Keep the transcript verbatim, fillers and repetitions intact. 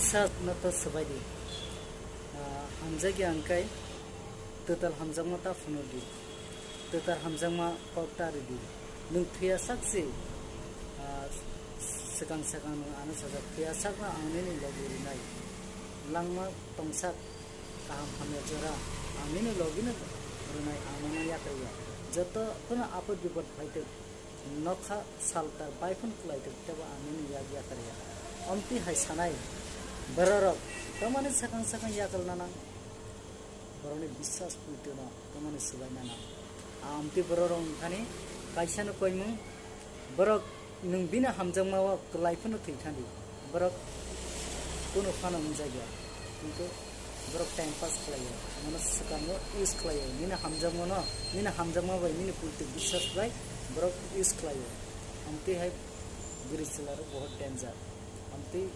Sak no to swbai di. Ah, hamjakya hwnkhe twtal hamjakma ta phunuk di. Twtal hamjakma kok ta rw di. Nwng thwiya sak se, ah, swkang swkang nwng ano sajak, thwiya sak no ang nini logi rwnai. Langma tongsak kaham hamya jora ang nini logi no rwnai, ang nono yakarya. Joto phano apod bipod phaitwk, nokha saltar bai phano kwlaitwk, tebo ang nini yak yakarya. Omtwi hai sanai bororok, tamani swkang swkang yakarna nang, borokni biswas puitwno tamani swbaina nang. Amtwi bororok wngkhani kaisano koimung, borok nwng bini hamjakmao kwlai phano thwi thani, borok kunu phano wngjakya, kintu borok time pass khlaio, mano swkangno use khlaio, nini hamjakmano, nini hamjakma bai nini puitwi biswas bai borok use khlaio. Amtwi hai bwrwi chwlarok bahut danger. Amtwi